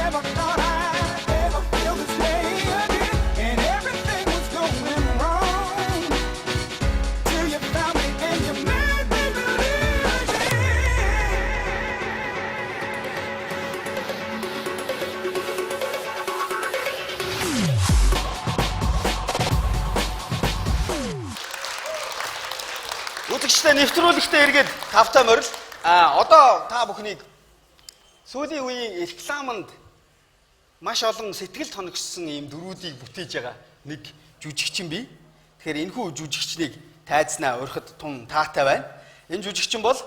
Never thought I'd ever feel this way again. And everything was going wrong. Till you found me and you made me believe again. Үзэгчдээ нэвтрүүлэгтээ эргээд тавтай морил. Одоо та бүхнийг сүүлийн үеийн рекламанд маш олон сэтгэл тоногссон ийм дөрүүдийг бүтээж байгаа нэг жүжигчин бий. Тэгэхээр энэхүү жүжигчнийг тайзнаа урихад тун таатай байна. Энэ жүжигчин бол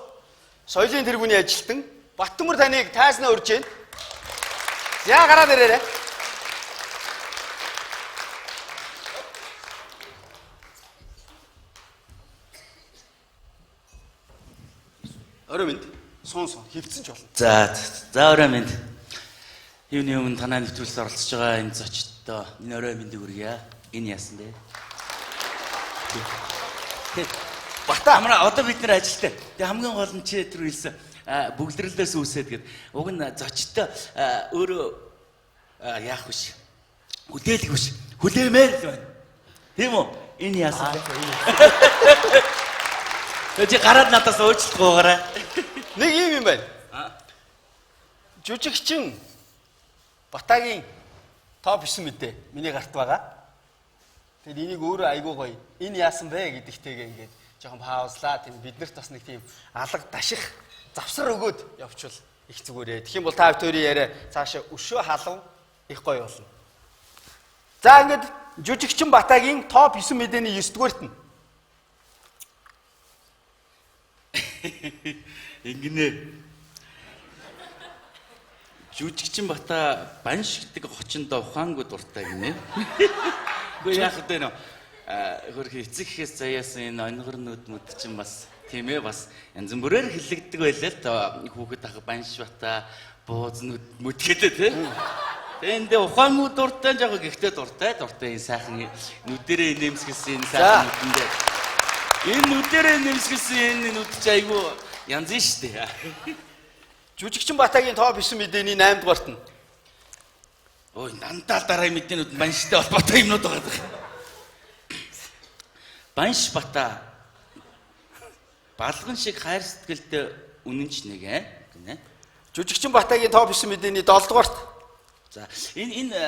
соёлын тэргүүний ажилтан Баттөмөр таныг тайзнаа урьж байна. За гараад ирээрэй. Орой минь суун суун хөвцөн ч болно. За за орой минь. Юуны өмнө танай нэвтрүүлэлд оролцож байгаа энэ зочдтой энэ орой мэндийг хүргье. Энэ яасан бэ? Тэ. Бата Амра одоо бид нэр ажилтай. Тэгээ хамгийн гол нь чи түр хэлсэн бүглэрлээс үүсээд гэд. Уг нь зочдтой өөрөө яах вэ? Хүлээлэг биш. Хүлээмээр л байна. Тийм үү? Энэ яасан бэ? Тэгээ чи гараад надаас уучлалт гуйгаарай. Нэг юм юм байна. Жүжигчин Батагийн топ 9 мэдээ миний гарт байгаа. Тэгэхээр энийг өөрөө айгуу гоё. Энэ яасан бэ гэдэгтэйгээ ингээд жоохон паузлаа. Тийм биднэрт бас нэг тийм алга даших завсар өгөөд явчвал их зүгээрээ. Тэгэх юм бол та бүхэн яриа цаашаа өшөө халуун их гоё болно. За ингээд жүжигчин Батагийн топ 9 мэдээний 9 дугаарт нь Ингэнэ. Жүжигчин Бата банш гэдэг хочиндоо ухаангүй дуртай гинэ. Үгүй яах вэ нөө? Хөрх эцэг ихээс заяасан энэ онгор нүд мүд чинь бас тийм бас янз бүрээр хиллэгдэг байлаа л та хүүхэд ах банш Бата бууз нүд мүд гэдэг тийм. Тэгээ эндээ ухаангүй дуртай жоо гэхдээ дуртай дуртай энэ сайхан нүдэрээ нэмсгэлсэн энэ сайхан нүдэндээ. Энэ нүдэрээ нэмсгэлсэн энэ нүд чи айгүй янз нь штэ. Жүжигчин Батагийн топ 9 мэдээний 8 дугаарт нь Ой, дандаа л дараа мэдээнүүд банштай холбоотой юмнууд байгаа. Банш Бата балган шиг хайр сэтгэлдээ үнэнч нэг гинэ. Жүжигчин Батагийн топ 9 мэдээний 7 дугаарт За энэ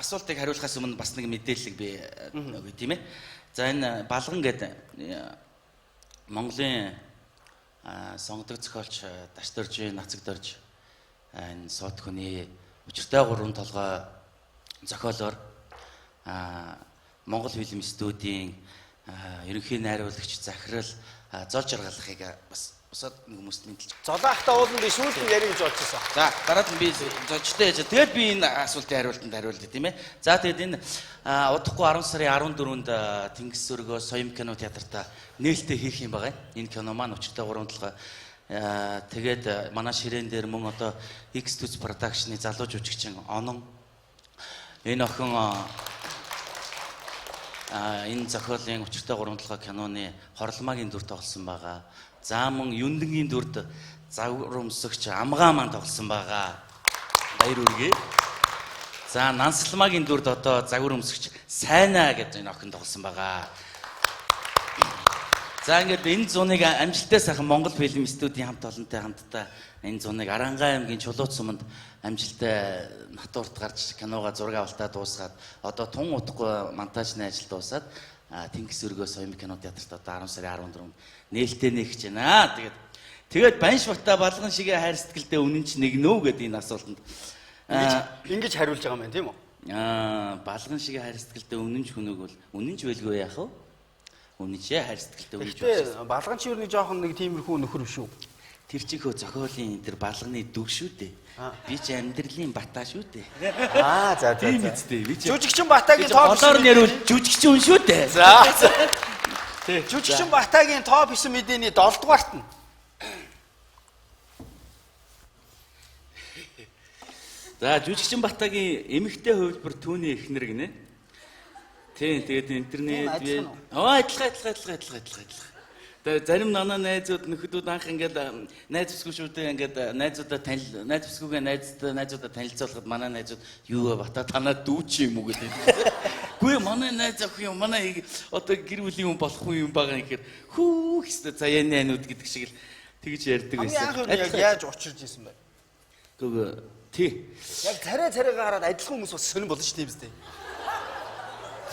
асуултыг хариулахаас өмнө бас нэг мэдээллийг би өгье тийм ээ. За энэ балган гэдэг Монголын сонгодог зохиолч Дашдоржийн Нацагдорж энэ сууд хүний учиртай гурван толгой зохиолоор Монгол фильм студийн ерөнхий найруулагч захирал Зол Жаргалахыг бас бусад хүмүүст мэдлж. Золоохтой ууланд би сүүлд нь ярих гэж бодчихсон. За дараад нь би зочтой яаж. Тэгээд би энэ асуултын хариултанд хариулъя тийм ээ. За тэгээд энэ удахгүй 10 сарын 14-нд Тэнгис өргөө Соём кино театрта нээлттэй хийх юм байгаа. Энэ кино маань учиртай гурван толгой. Тэгээд манай ширээн дээр мөн одоо X Tooth Production-ы залуу жүжигчин Онон энэ охин энэ зохиолын учиртай гурван толгой киноны Хорломагийн дүр тоглосон байгаа. За мөн Юндэнгийн дүрд загвар өмсөгч Амгаа маань тоглосон байгаа. Баяр хүргэе. За Нансалмагийн дүрд одоо загвар өмсөгч Сайна гэдэг энэ охин тоглосон байгаа. За ингээд энэ зуныг амжилттай сайхан Монгол фильм студийн хамт олонтой хамтдаа энэ зуныг Арангаан аймгийн Чулууц суманд амжилттай натурт гарч киногоо зураг авалтаа дуусгаад одоо тун удахгүй монтажны ажил дуусаад Тэнгис өргөө Соём кино театрт одоо 10 сарын 14-нд нээлттэй нээх гэж байна. Тэгээд Банш Бата балган шигээ хайр сэтгэлдээ үнэн ч нэг нөө гэдэг энэ асуултанд ингэж хариулж байгаа юм байна тийм үү? Балган шигээ хайр сэтгэлдээ үнэн ч хүнөг бол үнэн ч байлгүй яах вэ? Үнэн ч хайр сэтгэлдээ үнэн ч. Гэхдээ балган чи юу нэг жоохон нэг тиймэрхүү нөхөр биш үү? Тэр чих хөө зохиолын тэр балганы дүг шүү дээ. Би чи амьдралын бата шүү дээ. За за. Тийм үстэй. Би чи Жүжигчин Батагийн топ голоор нэрвэл жүжигчин хүн шүү дээ. За за. Жүжигчин Батагийн топ 9 мэдээний 7 дугаарт нь За жүжигчин Батагийн эмэгтэй хувилбар түүний эхнэр гинэ. Тийм тэгээд интернет адилхан уу? Оо адилхан адилхан адилхан адилхан адилхан. Тэгээ зарим нанаа найзууд нөхөдүүд анх ингээд найз бүсгүүшүүдээ ингээд найзуудаа танил найз бүсгүүгээ найзтай найзуудаа танилцуулахад манай найзууд юу вэ бата танаа дүү чи юм уу гэдэг. Гүй манай найз охин юм манай одоо гэр бүлийн хүн болох хүн юм байгаа юм гэхээр хүү гэстэй заяаны найнууд гэдэг шиг л тэгж ярьдаг Хамгийн анх байсан. яг яаж учирч исэн бэ? Гүг тий. Яг царай царайгаа хараад адилхан хүмүүс бас сонирн болно шүү дээ юм зү.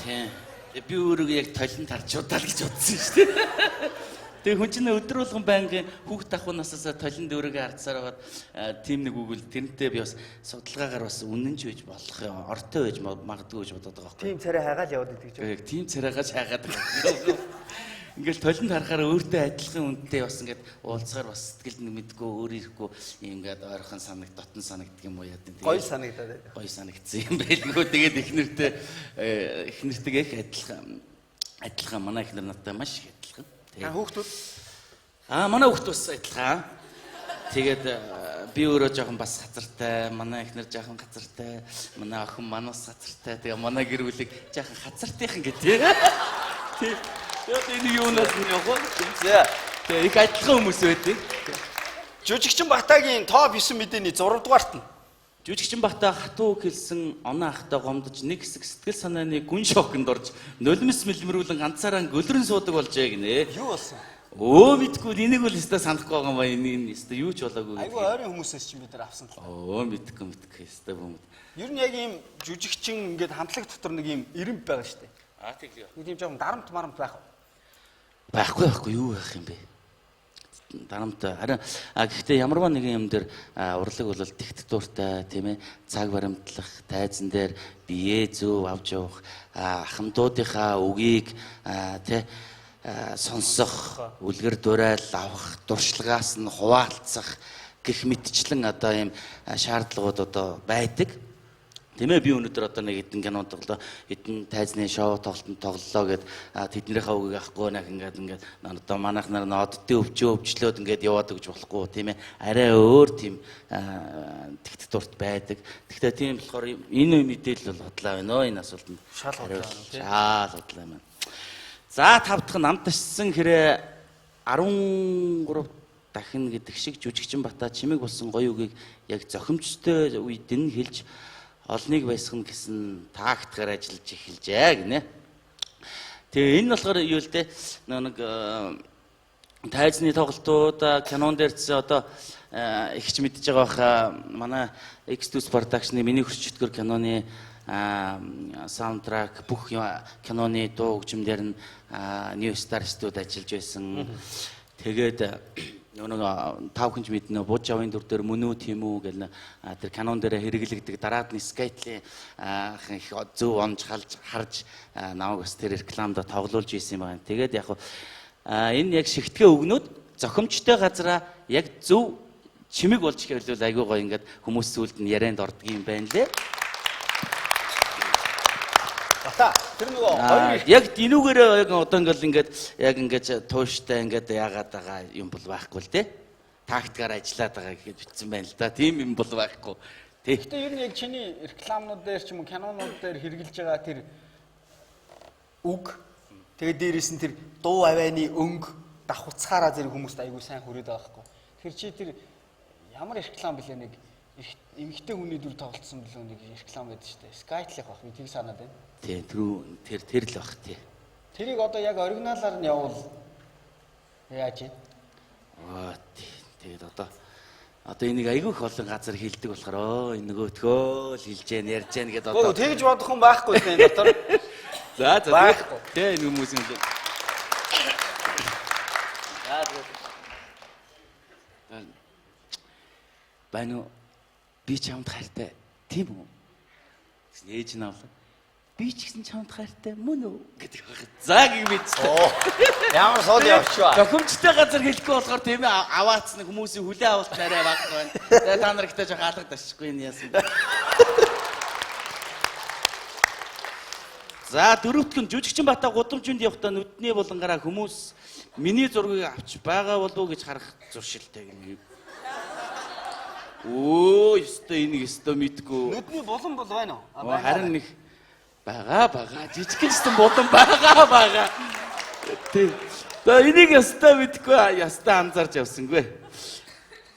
Тий. Тэгээ би өөрийгөө яг толинд харчуудаа л гэж бодсон шүү дээ. Тэгээ хүн чинь өдөр болгон байнгын хүүхд ахуй насаасаа толинд өөрийгөө хардсаар байгаад тийм нэг үг л тэрнтэй би бас судалгаагаар бас үнэн ч байж болох юм, ортой байж магадгүй гэж бодоод байгаа байхгүй. Тийм царай хайгаал яваад идэг гэж. Яг тийм царайгаас хайгаад байгаа. Ингээл толинд харахаар өөртөө адилхан үнтэй бас ингээд уулзгаар бас сэтгэл нэг мэдгүй өөр ирэхгүй ингээд ойрхон санагд дотн санагддаг юм уу яа гэм. Гоё санагдаад байдаг. Гоё санагдсан юм байлгүй. Тэгээд эхнэртэй эхнэртэйг их адилхан адилхан манай эхнэр надтай маш их адилхан. Аа хүүхдүүд Аа манай хүүхд бас адилхан. Тэгээд би өөрөө жоохон бас хазартай, манай эхнэр жоохон хазартай, манай охин манаас хазартай. Тэгээ манай гэр бүлийг жоохон хазартайхан гэдэг. Тий. Тэгээд энэ юунаас нь явах вэ? За Тэгээ их адилхан хүмүүс байдаг. Жүжигчин Батагийн топ 9 мэдээний 6 дугаарт нь Жүжигчин Бата хатуу хэлсэн оноо ахтай гомдож нэг хэсэг сэтгэл санааны гүн шоконд орж нулимс мэлмэрүүлэн ганцаараа гөлрөн суудаг болжээ гинэ. юу болсон? Өө мэдгүй энийг бол өстой санахгүй байгаа юм ба энэ өстой юу ч болоогүй. Айгүй ойрын хүмүүсээс чинь бид нар авсан л. Өө мэдгүй мэдгүй өстой бөмөд. Ер нь яг ийм жүжигчин ингээд хамтлаг дотор нэг ийм ирэмб байгаа шүү дээ. Аа тэглээ. Нэг тийм жоохон дарамт марамт байх уу? Байхгүй байхгүй юу байх юм бэ? Дарамт харин гэхдээ ямарваа нэгэн юм дээр урлаг бол тэгт дуртай тийм цаг баримтлах тайзан дээр биеэ зөв авч явах ахмадуудынхаа үгийг тий сонсох үлгэр дуурайл авах туршлагаас нь хуваалцах гэх мэтчлэн одоо ийм шаардлагууд одоо байдаг. Тийм би өнөөдөр одоо нэг хэдэн кино тоглоо, хэдэн тайзны шоу тоглолтод тоглолоо гэд тэднийхээ үгийг авахгүй нэг ингээд ингээд одоо манайх нар оддын өвчөө өвчлөөд ингээд яваад өгч болохгүй тийм арай өөр тийм тэгт дурт байдаг. Гэхдээ тийм болохоор энэ мэдээлэл бол худлаа байна өө энэ асуултанд. Шал худлаа байна, тийм. Шал худлаа байна. За тав дахь нь амт ашсан хэрэг 13 дахин гэдэг шиг жүжигчин Бата чимэг болсон гоё үгийг яг зохимжтой үед нь хэлж олныг баясгана гэсэн тактикаар ажиллаж эхэлжээ гинэ. Тэгээ энэ болохоор юу л дээ нэг тайзны тоглолтууд кинон дээр ч одоо их ч мэдж байгаа баха манай X2 Production-ы миний хөрч чөтгөр киноны саундтрак бүх киноны дуу хөгжим дээр нь New Star Studio ажиллаж байсан. Тэгээд нөгөө та бүхэн ч мэднэ Буж авын дүр дээр мөн үү тийм үү гэл тэр канон дээр хэрэглэгдэг дараад нь скайтлийн их зөв онж халж харж намайг бас тэр рекламда тоглуулж ийсэн юм байна. Тэгээд яг энэ яг шигтгэе өгнөд зохимжтой газараа яг зөв чимэг болж хэлвэл айгүй гоё ингээд хүмүүс сүлд нь ярианд ордог юм байна лээ. Бата тэр нөгөө хоёр Яг энүүгээр яг одоо ингээл ингээд яг ингээд тууштай ингээд яагаад байгаа юм бол байхгүй л дээ. Тактикаар ажиллаад байгаа гэхэд битсэн байна л да. Тийм юм бол байхгүй. Тий. Гэтэ ер нь яг чиний рекламнууд дээр ч юм уу кинонууд дээр хэрэгжилж байгаа тэр үг тэгээд дээрээс нь тэр дуу авианы өнгө давхцахаараа зэрэг хүмүүст айгүй сайн хүрээд байгаа байхгүй. Тэгэхээр чи тэр ямар реклам блэ нэг эмэгтэй хүний дүр тоглолцсон билүү нэг реклам байдаг шүү дээ. Skytel-ийн бах би тийг санаад байна. Тий, тэр тэр л бах тий. Тэрийг одоо яг оригиналаар нь явуул яаж юм? Аа тий. Тэгээд одоо энийг айгүй их олон газар хилдэг болохоор оо энэ нөгөөтгөө л хэлж जैन ярьж जैन гэдээ одоо тэгж бодох хүн байхгүй тийм дотор. За за байхгүй. Тий энэ хүмүүс юм лээ. За тэгээд байна уу? Би чамд хайртай тийм үү? Гэсэн ээж нь авлаа. Би ч гэсэн чамд хайртай мөн үү гэдэг байх. За гэх мэдсэн. Ямар сууд явчихваа. Тохиомжтой газар хэлэхгүй болохоор тийм аваац нэг хүмүүсийн хүлээ авалт арай байхгүй байна. Тэгээ та нар ихтэй жоох алга ташихгүй энэ яасан бэ? За дөрөвтг нь жүжигчин Бата гудамжинд явхдаа нүдний булангаараа хүмүүс миний зургийг авч байгаа болов уу гэж харах зуршилтай гэнэ. Өө, ёстой энийг ёстой мэдгүй. Нүдний булан бол байна уу? Харин нэг байгаа жижигхэн ч гэсэн булан байгаа. Тий. За энийг ястаа мэдэхгүй, ястаа анзаарч явсангүй.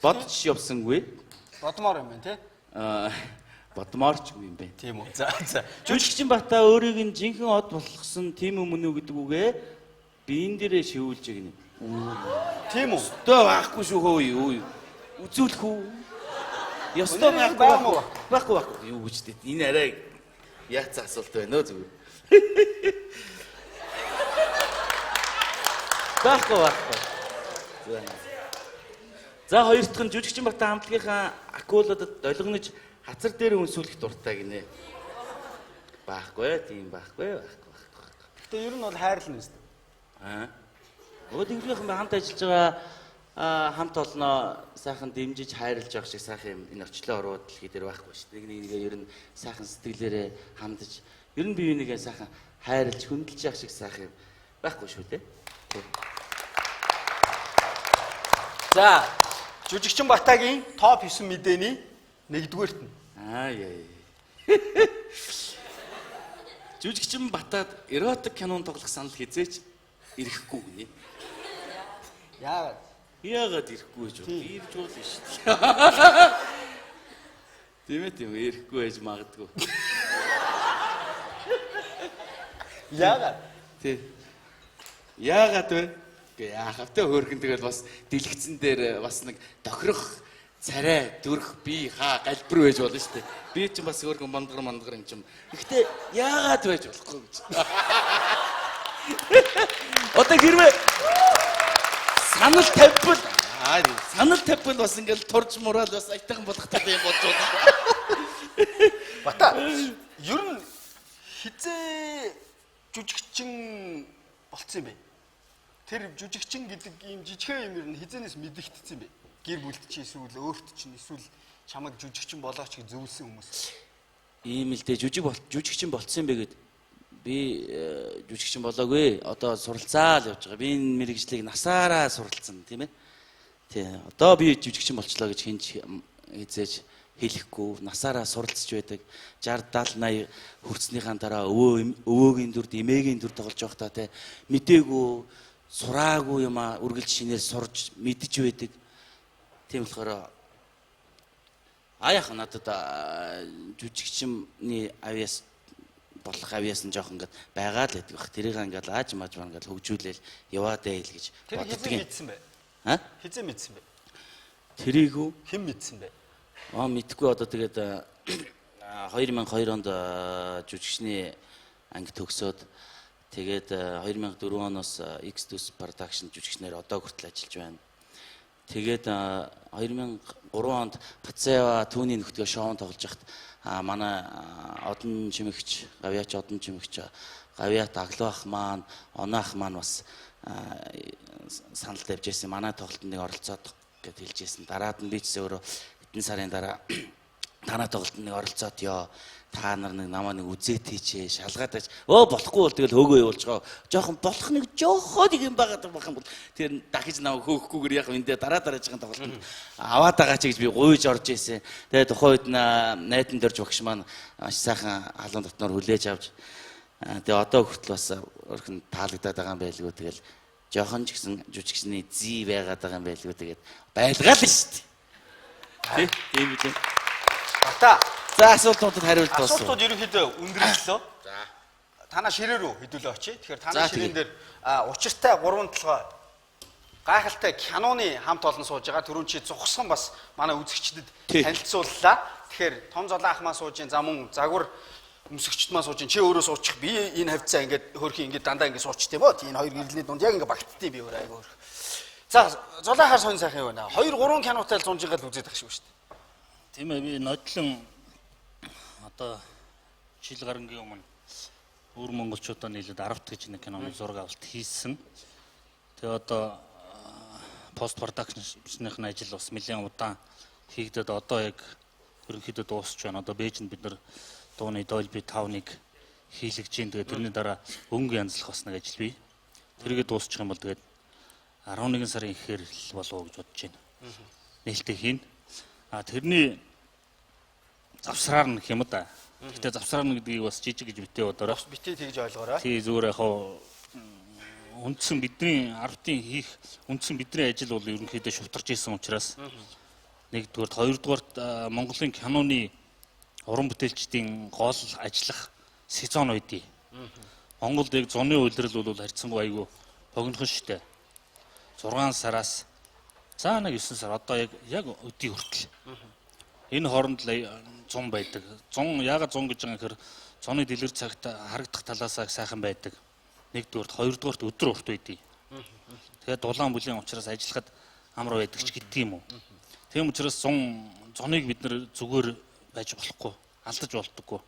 Бодож явсангүй. Бодмоор юм байна тий. Аа бодмоор ч юм бэ. Тийм үү. За за. Жүжигчин Бата өөрийг нь жинхэнэ од болгосон тийм юм үү гэдэг үгээ биен дээрээ шивүүлж гинэ. Тийм үү? Өстой байхгүй шүү хөө юу. Үзүүлэх үү? Ёстой Өнөө байхгүй байгаа мó? байхгүй байхгүй юу гэж дээ. Энэ арай яац асуулт байна өө зүгээр. Байхгүй байхгүй. За. За хоёр дахь нь жүжигчин Бата хамтлагийнхаа акуладад долгонож хацар дээр үнсүүлэх дуртай гинэ. Байхгүй тийм байхгүй байхгүй байхгүй. Гэтэ ер нь бол хайрлна үст. Аа. Өө тэнгэрийнхэн хамт ажиллаж байгаа хамт олноо сайхан дэмжиж хайрлаж явах шиг сайхан юм энэ орчлон оруу дэлхий дээр байхгүй шүү. Нэг нэгээ ер нь сайхан сэтгэлээрээ хандаж ер нь бие бинийгээ сайхан хайрлаж хөндлөж явах шиг сайхан юм байхгүй шүү дээ. За жүжигчин Батагийн топ 9 мэдээний нэгдүгээрт нь. Аа яа. Жүжигчин Батад эротик кинон тоглох санал хизээч ирэхгүй гинэ. Яагаад? Яагаад ирэхгүй гэж бод? Ирж болно шүү дээ. Тийм ээ тийм ээ ирэхгүй байж магадгүй. Яагаад? Тий. Яагаад вэ? Гэ яах вэ? Хөөрхөн тэгэл бас дэлгэцэн дээр бас нэг тохирох царай, дүрх, би хаа галбир байж болно шүү дээ. Би ч бас хөөрхөн мандгар мандгар юм чим. Гэхдээ яагаад байж болохгүй гэж. Одоо хэрвээ санал тавьбал аа санал тавьбал бас ингээл турж мураал бас аятайхан болох талын юм болж байна. Бата ер нь хизээ жүжигчин болцсон юм бэ? Тэр жүжигчин гэдэг ийм жижигхэн юм ер нь хизээнээс мэдэгдсэн юм бэ? Гэр бүлд чи эсвэл өөрт чинь эсвэл чамайг жүжигчин болооч гэж зөвлөсөн хүмүүс. Ийм л дээ жүжигчин болцсон юм бэ гэд би жүжигчин болоогүй. Одоо суралцаа л явж байгаа. Би энэ мэрэгжлийг насаараа суралцсан тийм ээ. Тий. Одоо би жүжигчин болчлоо гэж хинч хизээж хэлэхгүй. Насаараа суралцж байдаг. 60 70 80 хүрснийхаа дараа өвөөгийн дүрд, эмээгийн дүр тоглож байхдаа тий мдээгүй, сураагүй юм а үргэлж шинээр сурж мэдж байдаг. Тийм болохоор а яг надад жүжигчний авьяас болох авьяас нь жоох ингээд байгаа л байдаг бах. Тэрийг ингээд ааж маж ингээд хөгжүүлээл яваад байл гэж Тэр боддөг хизээ юм. мэдсэн бэ? А? Хизээ мэдсэн бэ? Тэрийг үү? Хэн мэдсэн бэ? Аа мэдгүй одоо тэгээд 2002 онд жүжигчний анги төгсөөд тэгээд 2004 оноос X2 production жүжигчнэр одоо хүртэл ажиллаж байна. Тэгээд 2003 онд Пацева түүний нөхдгөө шоун тоглож байхад манай одон чимэгч, гавьяач одон чимэгч, гавьяат аглуу ах маань, оноо ах маань бас санал тавьж байсан. Манай тоглолтод нэг оролцоод гэд хэлж байсан. Дараад нь би ч өөрөө хэдэн сарын дараа танай тоглолтод нэг оролцоод ёо. Та нар нэг намаа нэг үзээ тийчээ шалгаад байж өө болохгүй бол тэгэл хөөгөө явуулж байгаа. Жохон болох нэг жоохоо нэг юм байгаад байх юм бол тэр дахиж намайг хөөхгүйгээр яг эндээ дараа дараагийн тоглолтод аваад байгаа чи гэж би гуйж орж исэн. Тэгээ тухайн үед найдан дөрж багш маань маш сайхан халуун дотноор хүлээж авч тэгээ одоо хүртэл бас өөрхөн таалагдаад байгаа юм байлгүй. Тэгэл жохон ч гэсэн жүжигчний зий байгаад байгаа юм байлгүй. Тэгээд байлгаа л шүү дээ. Тий, тийм билээ. Бата За асуултуудад хариулт болсон. асуултууд ерөнхийдөө өндөрлөлөө. За. Танаа ширээ рүү хэдүүлээ очие. Тэгэхээр танаа За, ширээн дээр учиртай гурван толгой гайхалтай киноны хамт олон сууж байгаа. Түрүүн чи зугсан бас манай үзэгчдэд танилцууллаа. Тэгэхээр том золоо ах маань сууж ин, за мөн загвар өмсөгчд маань сууж ин, чи өөрөө суучих. Би энэ хавцаа ингээд хөөрхий ингээд дандаа ингээд суучих тийм үү? Энэ хоёр гэрлийн дунд яг ингээд багтдیں би өөрөө айгүй хөөрх. За золоо ахаар сонь сайхан юу байна? 2 3 кинотай л зунжингаал үзээд ах шиг шүү дээ. Тийм ээ би нодлон одоо жил гарангийн өмнө өвөр монголчуудаа нийлээд 10 дахь гэж нэг киноны зураг авалт хийсэн. Тэгээ одоо пост продакшных нь ажил бас нэлээд удаан хийгдээд одоо яг ерөнхийдөө дуусч байна. Одоо Бээжинд бид нар дууны Dolby 5-ыг хийлгэж чинь тэгээ тэрний дараа өнгө янзлах бас нэг ажил бий. Тэргээ дуусчих юм бол тэгээд 11 сарын ихээр л болов уу гэж бодож байна. Нээлттэй хийн. А тэрний завсраар нь гэх юм да. Гэтэ завсраар нь гэдгийг бас жижиг гэж битээ бодорой. Битээ тэгж ойлгоорой. Тий зүгээр яг хав Үндсэн бидний 10-ын хийх үндсэн бидний ажил бол ерөнхийдөө шувтарч исэн учраас нэгдүгээрт, хоёрдугаарт Монголын киноны уран бүтээлчдийн гол ажиллах сезон байдгийг. Монголд яг зуны улирал бол харьцангуй айгүй богинохон штэ. 6 сараас за нэг 9 сар одоо яг өдий хүртэл. Энэ хооронд л зун байдаг. Зун яагаад зун гэж байгаа юм гэхээр зуны дэлгэр цагт харагдах талаасаа сайхан байдаг. Нэгдүгээрт, хоёрдугаарт өдөр урт байдгийг. Тэгээд дулаан бүлийн учраас ажиллахад амар байдаг ч гэдэг юм уу. Тийм учраас зуныг бид нар зүгээр байж болохгүй, алдаж болдоггүй.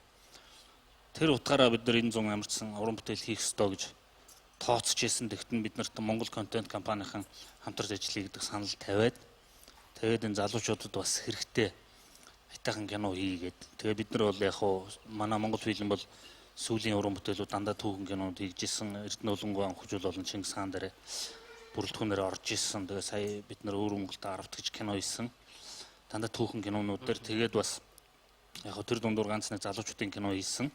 Тэр утгаараа бид нар энэ зун амарчсан уран бүтээл хийх ёстой гэж тооцож исэн. Тэгтэн бид нарт Монгол контент компанийн хамтарч ажиллая гэдэг санал тавиад тэгээд энэ залуучуудад бас хэрэгтэй айтайхан кино хийгээд тэгээд бид нар бол яг хуу манай Монгол фильм бол сүүлийн уран бүтээлүүд дандаа түүхэн кинонууд хийж исэн. Эрдэнэ Улангуй анхужуул болон Чингис хаан дээр бүрэлдэхүүнээр орж исэн. Тэгээд сая бид нар өөр Монголд 10 гэж кино хийсэн. Дандаа түүхэн кинонууд дээр тэгээд бас яг хөө тэр дундуур ганц нэг залуучуудын кино хийсэн.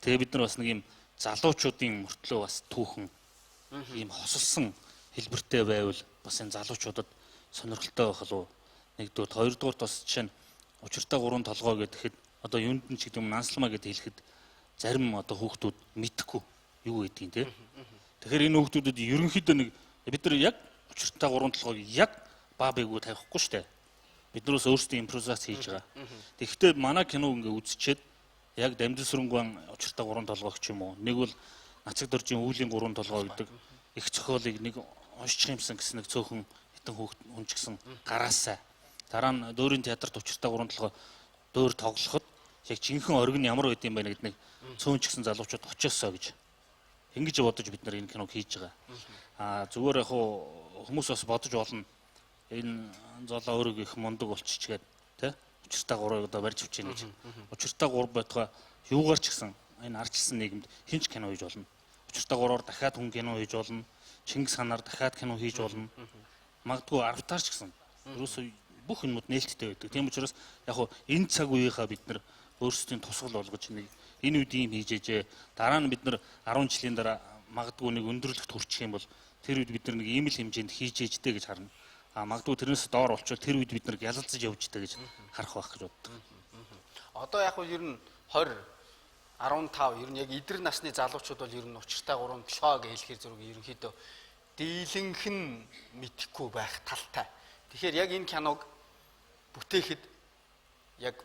Тэгээд бид нар бас нэг юм залуучуудын мөртлөө бас түүхэн ийм хосолсон хэлбэртэй байвал бас энэ залуучуудад сонирхолтой байх болов. Нэгдүгээр, хоёрдугаарт бас жишээ нь учиртай гурван толгой гэхэд одоо юунд нь ч гэдэг юм нанслмаа гэд хэлэхэд зарим одоо хүүхдүүд мэдэхгүй юу гэдгийг те. Тэгэхээр энэ хүүхдүүдэд ерөнхийдөө нэг бид нар яг учиртай гурван толгойг яг ба бэгүү тавихгүй штэ. Бид нар бас өөрсдөө импровизац хийж байгаа. Тэгэхдээ манай кино ингээ үзчихэд яг Дамжин-Сүрэнгуан учиртай гурван толгой ч юм уу. Нэг бол Нацаг доржийн үүлийн гурван толгой гэдэг их зохиолыг нэг уншчих юмсан гэсэн нэг цөөхөн хитэн хүүхд хүн ч гэсэн гараасаа. Дараа нь дөөрийн театрт учиртай гурван толгой дөөр тоглоход яг жинхэнэ оргин ямар байд юм бэ гэдэг нэг цөөн ч гэсэн залуучууд очиосоо гэж ингэж бодож бид нар энэ киног хийж байгаа. Аа зүгээр яг хуу хүмүүс бас бодож болно. Энэ золоо өөрөг их мундаг болчихгээд тэ учиртай гурвыг одоо барьж авч ийн гэж. Учиртай гурав байтугай юугаар ч гэсэн энэ ардчилсан нийгэмд хэн ч кино хийж болно. Учиртай гурваар дахиад хүн кино хийж болно. Чингис хаанаар дахиад кино хийж болно. Магадгүй аравтаар ч гэсэн. Ерөөсөө бүх юмуд нээлттэй байдаг. Тийм учраас яг хуу энэ цаг үеийнхаа бид нар өөрсдийн тусгал болгож нэг энэ үед ийм хийж ээжээ. Дараа нь бид нар 10 жилийн дараа магадгүй нэг өндөрлөгт хүрчих юм бол тэр үед бид нар нэг ийм л хэмжээнд хийж ээжтэй гэж харна. А магадгүй тэрнээс доор болчвол тэр үед бид нар ялалцаж явжтэй гэж харах байх гэж боддог. Одоо яг хуу ер нь 20 15 ер нь яг эдэр насны залуучууд бол ер нь учиртай гурван толгой гэж хэлэхээр зүрх ерөнхийдөө дийлэнх нь мэдэхгүй байх талтай. Тэгэхээр яг энэ киног бүтээхэд яг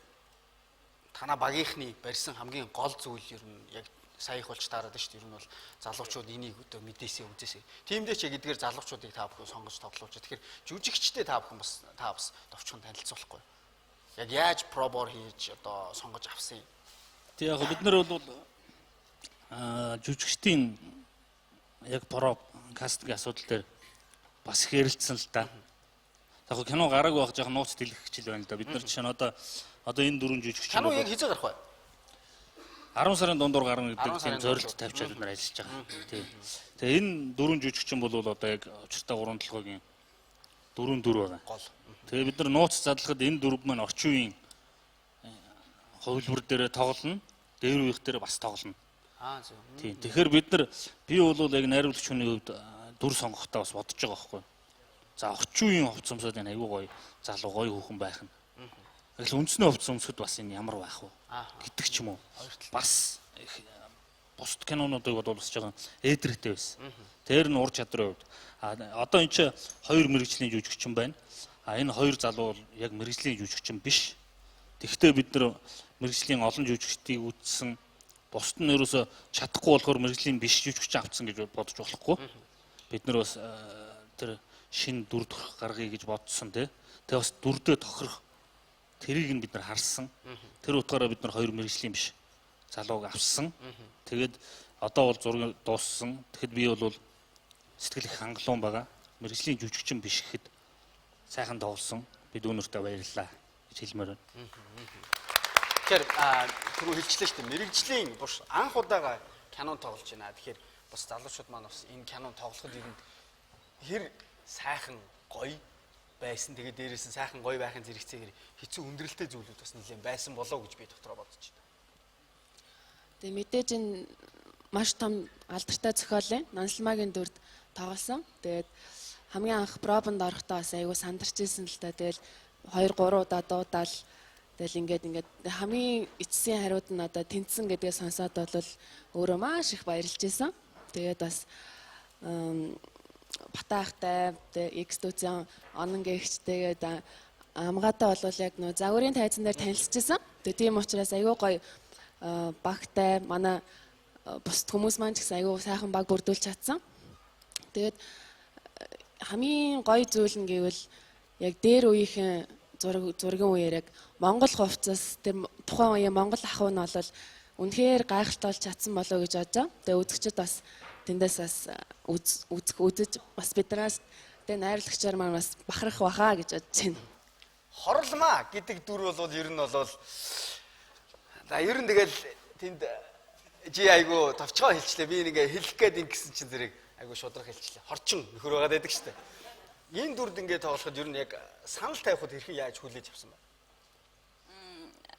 танаа багийнхны барьсан хамгийн гол зүйл ер нь яг сая их болж таарад шүү дээ. Ер нь бол залуучууд энийг одоо мэдээсээ үзээсээ. Тиймдээ ч яг эдгээр залуучуудыг та бүхэн сонгож тоглуулж. Тэгэхээр жүжигчтэй та бүхэн бас та бас товчхон танилцуулахгүй. Яг яаж пробор хийж одоо сонгож авсан юм? Тэг яг бид нар бол жүжигчдийн яг проб кастинг асуудал дээр бас их ярилцсан л да. Яг кино гараагүй байх жоохон нууц дэлгэх хичээл байна л да. Бид нар жишээ нь одоо энэ дөрвөн жүжигч Кино яг хизээ гарах вэ? 10 сарын дундуур гарна гэдэг 10 тийм сарын зорилт дундуур. тавьчаад бид нар ажиллаж байгаа. Тийм. Тэгээ энэ дөрвөн жүжигчин бол одоо яг учиртай гурван толгойн дөрвөн дүр байгаа. Гол. Тэгээ бид нар нууц задлахад энэ дөрв маань орчин үеийн хувилбар дээр тоглоно, дээр үеих дээр бас тоглоно. Аа зөв. Тийм. Тэгэхээр бид нар би бол яг найруулагч хүний хувьд дүр сонгохдоо бас бодож байгаа байхгүй. За орчин үеийн хувцас өмсөд энэ айгүй гоё залуу гоё хүүхэн байх нь. Тэгэл үндсний хувцас өмсөхөд бас энэ ямар байх вэ гэдэг ч юм уу. Бас их бусд кинонуудыг бодвол бас жоохон ээдрэгтэй байсан. Тэр нь ур чадрын хувьд. А одоо эн чинь хоёр мэрэгжлийн жүжигчин байна. А энэ хоёр залуу бол яг мэрэгжлийн жүжигчин биш. Тэгэхдээ бид нар мэрэгжлийн олон жүжигчдийг үзсэн. Бусд нь ерөөсө чадахгүй болохоор мэрэгжлийн биш жүжигчин авцсан гэж бодож болохгүй. Бид нар бас тэр шин дүр төрх гаргая гэж бодсон тий. Тэгээ бас дүрдээ тохирох тэрийг нь бид нар харсан. Тэр утгаараа бид нар хоёр мэрэгжлийн биш залууг авсан. Тэгээд одоо бол зураг дууссан. Тэгэхэд би бол сэтгэл их хангалуун байгаа. Мэрэгжлийн жүжигчин биш гэхэд сайхан тоглосон. Би дүүнертэй баярлалаа гэж хэлмээр байна. Тэгэхээр түрүү хэлчлээ шүү дээ. Мэрэгжлийн буш анх удаага кино тоглож байна. Тэгэхээр бас залуучууд маань бас энэ кино тоглоход ер нь хэр сайхан гоё байсан. Тэгээ дээрээс нь сайхан гоё байхын зэрэгцээгээр хэцүү өндөрлөлтэй зүйлүүд бас нэлээд байсан болоо гэж би дотроо бодож байна. Тэгээ мэдээж энэ маш том алдартай зохиолын Нансалмаагийн дүрд тоглосон. Тэгээд хамгийн анх пробонд орохдоо бас айгүй сандарч ирсэн л та. Тэгэл 2 3 удаа дуудаал тэгэл ингээд хамгийн эцсийн хариуд нь одоо тэнцсэн гэдгээ сонсоод бол өөрөө маш их баярлж исэн. Тэгээд бас Батаахтай тэгээ X дүүцэн онон гэгч тэгээд амгаатай бол яг нөө загварын тайзан дээр танилцчихсан. Тэгээ тийм учраас айгүй гоё багтай манай бусд хүмүүс маань ч гэсэн айгүй сайхан баг бүрдүүлж чадсан. Тэгээд хамгийн гоё зүйл нь гэвэл яг дээр үеийнхэн зургийн үеэр яг Монгол хувцас тэр тухайн үеийн Монгол ахуй нь бол үнэхээр гайхалтай болж чадсан болоо гэж бодож байгаа. Тэгээ үзэгчд бас тэндээс бас үзэх үзэж бас биднээс тэгээ найрлагчаар маань бас бахарх баха гэж бодож байна. Хорлмаа гэдэг дүр бол ер нь бол за ер нь тэгэл тэнд жи айгу товчгоо хэлчлээ. Би нэг хэлэх гээд ингэсэн чинь зэрэг айгу шудрах хэлчлээ. Хорчин нөхөр байгаад байдаг штэ. Энэ дүрд ингээд тоглоход ер нь яг санал тавихад хэрхэн яаж хүлээж авсан бэ?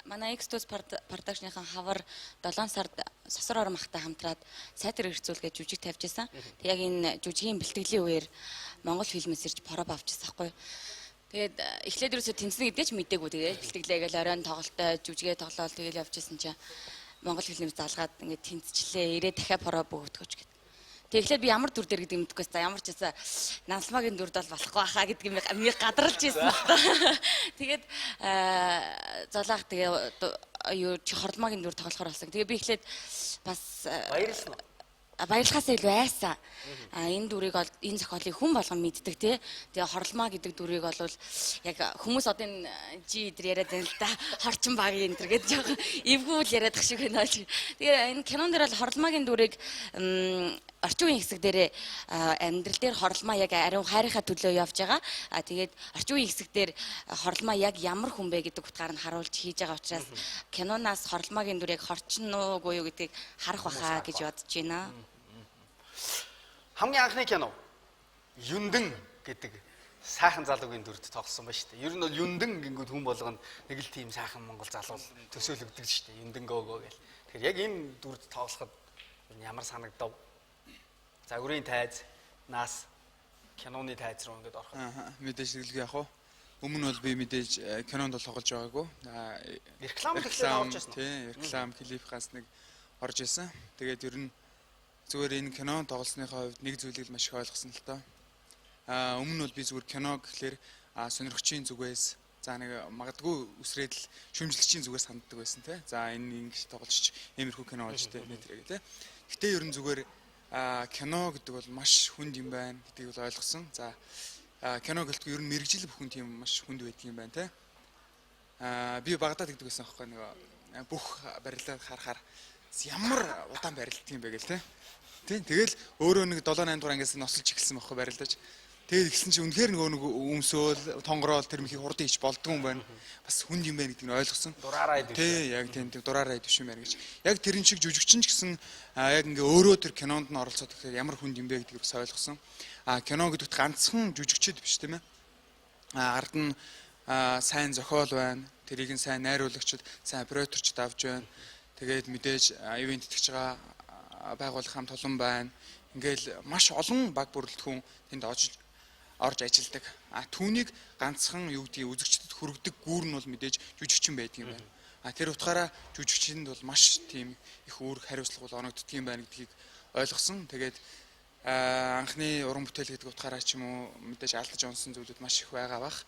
Манай X2 production-ийн хавар 7 сард сосор орон махтай хамтраад сайтар хэрэгцүүлгээ жүжиг тавьж исэн. Тэг яг энэ жүжигийн бэлтгэлийн үеэр Монгол фильмээс ирж проб авчихсан байхгүй. Тэгээд эхлээд ерөөсөө тэнцэнэ гэдгээ ч мдээгүй. Тэгээд бэлтгэлээ гээл оройн тоглолттой жүжигээ тоглоол тэгэл явж исэн чинь Монгол фильмээс залгаад ингээд тэнцчлээ. Ирээ дахиад проб өгдөгч гэд. Тэг эхлээд би ямар дүр дээр гэдэг мэдэхгүй за ямар ч байсан Нансалмаагийн дүрд бол болохгүй хаа гэдэг юм би гадралж ирсэн л та. Тэгээд золаах тэгээ юу чи хорлмаагийн дүр тоглохоор болсон. Тэгээ би эхлээд бас баярлсан уу? Баярлахаас илүү айсан. А энэ дүрийг бол энэ зохиолыг хүн болгон мэддэг тий. Тэгээ хорлмаа гэдэг дүрийг бол яг хүмүүс одоо энэ жи эдэр яриад байна л да. Хорчин багийн энэ төр гэдэг жоохон эвгүй л яриад ах шиг байна. Тэгээ энэ кинон дээр бол хорлмаагийн дүрийг орчин үеийн хэсэг дээр амьдрал дээр хорлмаа яг ариун хайрынхаа төлөө явж байгаа. А тэгээд орчин үеийн хэсэг дээр хорлмаа яг ямар хүн бэ гэдэг утгаар нь харуулж хийж байгаа учраас киноноос хорлмаагийн дүр яг хорчин уу юу гэдгийг харах баха гэж бодож байна. Хамгийн анхны кино Юндэн гэдэг сайхан залуугийн дүрд тоглосон ба шүү дээ. Ер нь бол Юндэн гингүүд хүн болгонд нэг л тийм сайхан монгол залуу төсөөлөгдөг шүү дээ. Юндэн гөөгөө гэл. Тэгэхээр яг энэ дүрд тоглоход ямар санагдав? Загварын тайз, нас, киноны тайз руу ингээд ороход. Мэдээж хэрэглэв яг уу. Өмнө нь бол би мэдээж кинонд бол тоглож байгаагүй. Реклам тэгэхээр орж ирсэн. Тийм, реклам клипхаас нэг орж исэн. Тэгээд ер нь зүгээр энэ кино тоглосныхоо хувьд нэг зүйлийг л маш их ойлгосон л доо. Өмнө нь бол би зүгээр кино гэхлээр сонирхчийн зүгээс за нэг магадгүй үсрээд л шүмжлэгчийн зүгээс ханддаг байсан тий. За энэ ингэж тоглож иймэрхүү кино болж тий нэ тэрэг тий. Гэтэ ер нь зүгээр кино гэдэг бол маш хүнд юм байна гэдгийг бол ойлгосон. За кино гэлтгүй ер нь мэргэжил бүхэн тийм маш хүнд байдаг юм байна тий. Би Багдад гэдэг байсан аахгүй нэг бүх барилдаад харахаар ямар удаан барилддаг юм бэ гэл тий. Тийм тэгэл өөрөө нэг 7 8 дугаар ангиас носолж эхэлсэн байхгүй барилдаж. Тэгээд эхэлсэн чинь үнэхээр нөгөө нэг өмсөөл тонгорол тэр мөхийг хурдан ич болдгоо юм байна. Бас хүнд юм байна гэдгийг нь ойлгосон. Дураараа идэв. Тий, яг тийм дураараа идэв юм байна гэж. Яг тэрэн шиг жүжигчин ч гэсэн яг ингээ өөрөө тэр кинонд нь оролцоод ирэхээр ямар хүнд юм бэ гэдгийг бас ойлгосон. Кино гэдэгт ганцхан жүжигчд биш тийм ээ. Ард нь сайн зохиол байна. Тэрийг нь сайн найруулагчд, сайн операторчд авч байна. Тэгээд мэдээж ивент итгэж байгаа байгууллага хамт олон байна. Ингээл маш олон баг бүрэлдэхүүн тэнд орж ажилладаг. Түүнийг ганцхан юу гэдгийг үзэгчдэд хүргэдэг гүүр нь бол мэдээж жүжигчин байдаг юм байна. Тэр утгаараа жүжигчинд бол маш тийм их үүрэг хариуцлага бол оногддог юм байна гэдгийг ойлгосон. Тэгээд анхны уран бүтээл гэдэг утгаараа ч юм уу мэдээж алдаж онсон зүйлүүд маш их байгаа бах.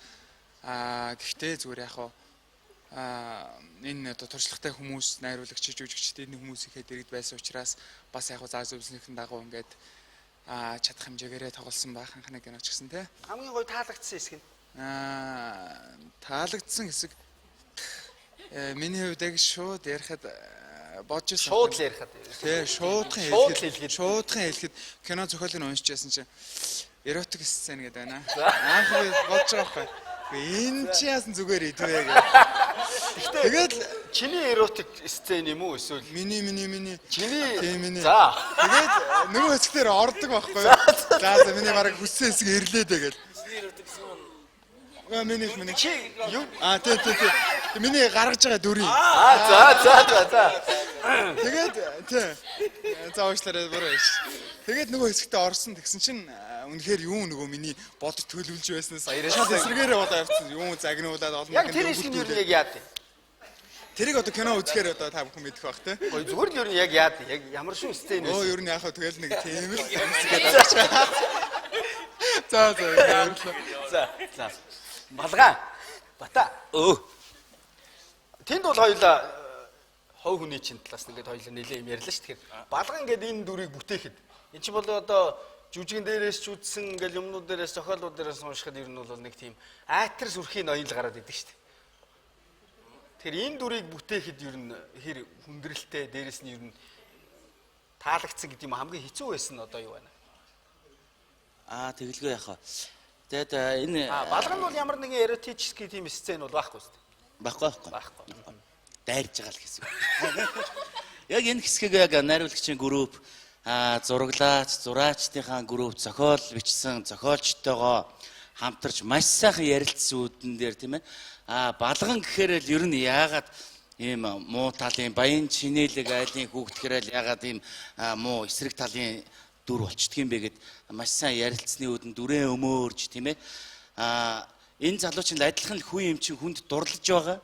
Гэхдээ зүгээр яг хаа энэ одоо туршлагатай хүмүүс, найруулагч, жүжигчд энэ хүмүүс ихэд иргэд байсан учраас бас яг заа зөвснийхэн дагуу ингээд чадах хэмжээгээрээ тоглосон байх анхны кино ч гэсэн тий. Хамгийн гоё таалагдсан хэсэг нь. Таалагдсан хэсэг миний хувьд яг шууд ярихад бодож байсан. Шууд л ярихад. Тий, шуудхан хэлэхэд шуудхан хэлэхэд кино зохиолыг уншиж байсан чинь эротик сцен гэдэг байна. Анх би бодож байгаа байхгүй. Энэ чи яасан зүгээр идвэ гэх. Тэгэл чиний эротик сцен юм уу эсвэл миний чиний тийм миний. За. Тэгээд нөгөө хэсгээр ордог байхгүй юу? За миний бараг хүссэн хэсэг ирлээ дээ гэл. Чиний эротик хэсэг нь миний чи юу? Тий. Миний гаргаж байгаа дүрийн. За. Тэгээд тий. За уучлаарай буруу ярьж. Тэгээд нөгөө хэсэгтээ орсон тэгсэн чинь үнэхээр юу нөгөө миний бодож төлөвлөж байснаас шал эсрэгээрээ болоо явцсан. Юу загнуулаад олон Яг тэр хэсэг нь ер нь яг яад вэ? Тэрийг одоо кино үзэхээр одоо та бүхэн мэдэх бах тий. Гой зүгээр л ер нь яг яад вэ? Яг ямар шүү сцен Өө байсан? ер нь яах вэ тэгэл нэг тийм л хэсгээд авчих. За за баярлалаа. За за. Балган. Бата. Өө. Тэнд бол хоёлаа хов хүний чин талаас нь ингээд хоёлаа нэлээ юм ярьлаа шүү. Тэгэхээр балган ингээд энэ дүрийг бүтээхэд энэ чинь бол одоо жүжигэн дээрээс ч үзсэн ингээд юмнууд дээрээс зохиолууд дээрээс уншихад ер нь бол нэг тийм айтар сүрхийн ноён л гараад идэг шүү дээ. Тэгэхээр энэ дүрийг бүтээхэд ер нь хэр хүндрэлтэй дээрээс нь ер нь таалагдсан гэдэг юм хамгийн хэцүү байсан нь одоо юу байна? Аа тэгэлгүй яах вэ? Тэгээд энэ А балган бол ямар нэгэн эротический тийм сцен бол байхгүй шүү дээ. Байхгүй байхгүй. Байхгүй. Дайрж байгаа л хэсэг. Яг энэ хэсгийг яг найруулагчийн групп зураглаач, зураачдынхаа групп зохиол бичсэн зохиолчтойгоо хамтарч маш сайхан ярилцсан үүдэн дээр тийм ээ. Балган гэхээр л ер нь яагаад ийм муу талын баян чинээлэг айлын хүүхд гэхээр л яагаад ийм муу эсрэг талын дүр болчдөг юм бэ гэд маш сайн ярилцсны үүдэн дүрээ өмөөрж тийм ээ. Энэ залуу чинь адилхан л хүн юм чинь хүнд дурлаж байгаа.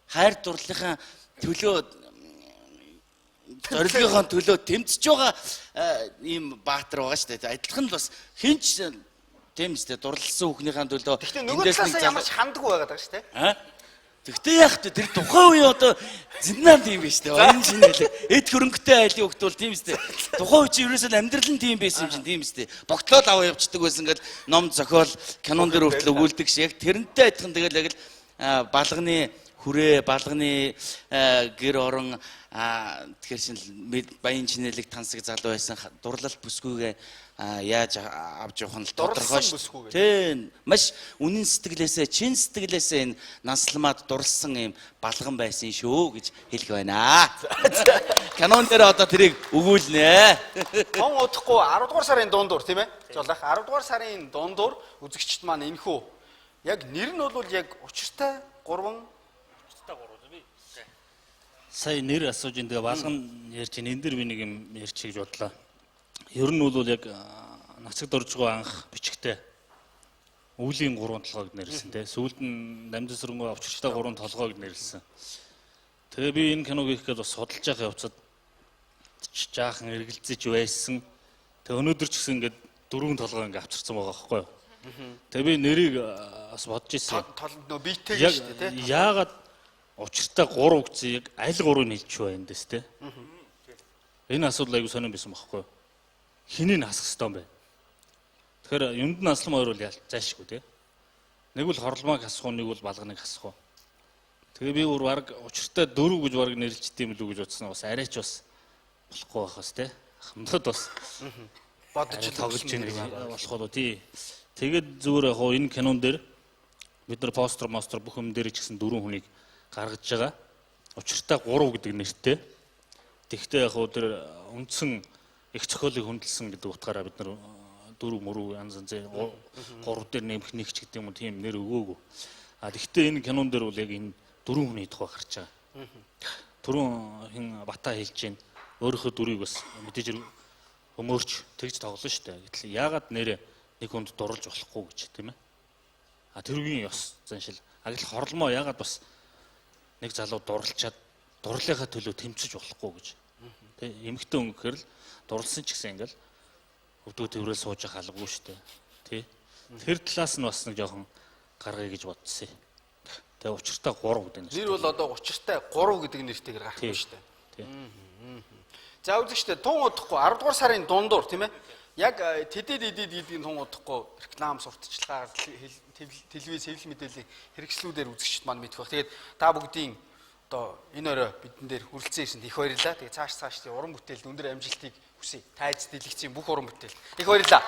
Хайр дурлалынхаа төлөө зорилгынхаа төлөө тэмцэж байгаа ийм баатар байгаа шүү дээ. Адилхан л бас хинч тийм үстэй дурлалсан хүүхнийхээ төлөө Гэхдээ нөгөө талаас ямар ч хандгүй байгаад байгаа шүү дээ. Аа? Тэгтээ яах вэ? Тэр тухайн үе одоо зиндаан тийм биш үү? Баян шинэлэг эд хөрөнгөтэй айлын хөлт бол тийм үстэй. Тухайн үе чинь ерөөсөө амьдрал нь тийм байсан юм чинь тийм үстэй. Богтлол аваа явцдаг байсан гэл ном зохиол кинон дээр хүртэл өгүүлдэг ш. Яг тэрнтэй адилхан тэгэл яг л балганы хүрээ, балганы гэр орон тэгэхээр шин баян чинэлэг тансаг залуу байсан дурлал бүсгүйгээ яаж авч явах нь тодорхой шүү. Тийм маш үнэн сэтгэлээсээ чин сэтгэлээсээ энэ насламаад дурлсан юм балган байсан шүү гэж хэлэх байна. Канон дээр одоо тэрийг өгүүлнэ. Тон удахгүй 10 дугаар сарын дундуур тийм ээ? Жолоох 10 дугаар сарын дундуур үзэгчд маань энэхүү яг нэр нь бол яг учиртай 3 Сая нэр асууж ин тэгээ балган ярьж ин энэ дэр би нэг юм ярьчих гэж бодлоо. Ер нь бол яг нацаг доржгоо анх бичгтээ Үүлийн 3 толгойг нэрлсэн те. Сүүлд нь Намжин сөрөнгөө авчирчтай 3 толгойг нэрлсэн. Тэгээ би энэ киног хийх гээд бас судалж явах явцад жаахан эргэлзэж байсан. Тэгээ өнөөдөр ч гэсэн ингээд 4 толгой ингээд авчирсан байгаа байхгүй юу. Тэгээ би нэрийг бас бодож ирсэн. Нөө биетэй шүү дээ те. Яагаад учиртай 3 гэсэн яг аль 3-ыг хэлчих вэ эндээс те. Энэ асуудал айгу сонирн байсан байхгүй юу. Хэнийг хасах ёстой юм бэ? Тэгэхээр юмд нь аслам хоёр бол зайлшгүй те. Нэг бол хорломыг хасах уу, нэг бол балганыг хасах уу. Тэгээ би өөр баг учиртай 4 гэж баг нэрлждэг юм лүү гэж бодсон. Бас арайч бас болохгүй байх бас те. Хамтад бас бодож тоглож ийн гэж болох уу тий. Тэгээд зүгээр яг энэ кинон дээр бид нар постер мостер бүх юм дээр ч гэсэн 4 хүнийг гаргаж байгаа. Учиртай 3 гэдэг нэртэй. Тэгвэл яг тэр үндсэн их зохиолыг хөндлөсөн гэдэг утгаараа бид нар 4 мөрөв янз янзын 3 дээр нэмэх нэг ч гэдэг юм уу тийм нэр өгөөгүй. А тэгвэл энэ кинон дээр бол яг энэ 4 хүний тухай гарч байгаа. Түрүүн хин Бата хэлж байна. Өөрийнхөө дүрийг бас мэдээж өмөрч тэгж тоглоно шүү дээ. Гэтэл яагаад нэрэ нэг хүнд дурлж болохгүй гэж тийм ээ. А тэргийн ёс заншил. А гэтэл хорломоо яагаад бас нэг залуу дурлчаад дурлалынхаа төлөө тэмцэж болохгүй гэж. Тэ эмэгтэй хүн гэхээр л дурлсан ч гэсэн ингээл өвдгөө тэрвэл сууж явах албагүй шүү дээ. Тэ. Тэр талаас нь бас нэг жоохон гаргая гэж бодсон. Тэгээ учиртай 3 гэдэг нэр. Нэр бол одоо учиртай 3 гэдэг нэртэйгээр гарах юм шүү дээ. Тий. За үзэгчдээ тун удахгүй 10 дугаар сарын дундуур тийм ээ. Яг тэдэд эдэд гэдгийг тун удахгүй реклам сурталчилгаа телевиз хэвлэл мэдээллийн хэрэгслүүдээр үзэгчд маань мэдэх байх. Тэгээд та бүгдийн одоо энэ орой бидэн дээр хүрэлцэн ирсэнд их баярлалаа. Тэгээд цааш цаашдын уран бүтээлд өндөр амжилтыг хүсье. Тайз дэлгэцийн бүх уран бүтээлд их баярлалаа.